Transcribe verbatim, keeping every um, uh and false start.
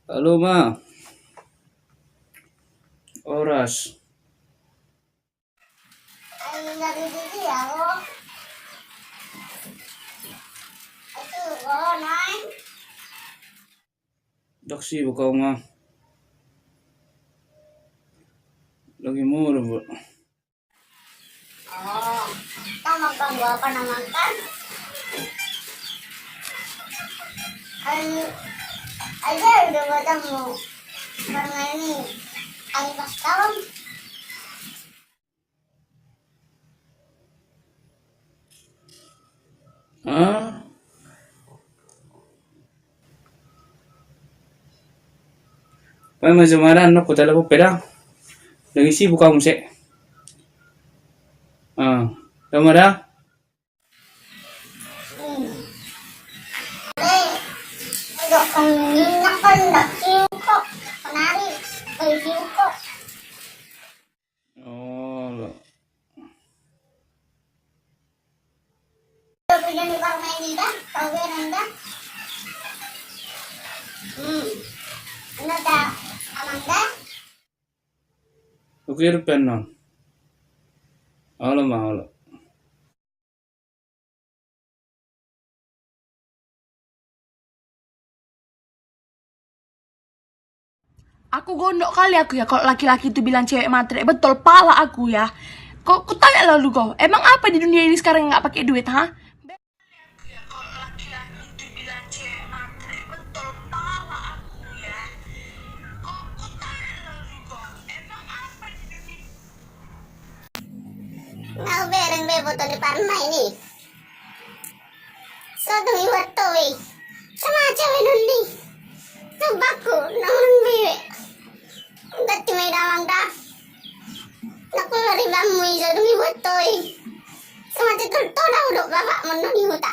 Halo, Ma. Horas. Ndang sibuk au, Ma. Lagi molo, Bu. Oh, tau makan gua apa nama kan? Ai, aja udah buatan mu. Karena ini, ai pas tahun. Ah. Paima jomara, annon hutelepon pe da. Lagi sibuk au muse. Ah, jomara. Olo. Oke, rupiah non. Olo, Ma, olo. Aku gondok kali aku ya, kalau laki-laki itu bilang cewek matre, betul pala aku ya. Kok kau tanya lalu kau, emang apa di dunia ini sekarang yang nggak pakai duit, ha? Nga hubereng be boto ni parmaen i. So dung i huboto i. Sama cewek nundi. Tumbakku, namun biwe. Gati mai damang da. Naku lari bamu i, so dung i huboto i. Sama titul to da udok bapak mono di huta.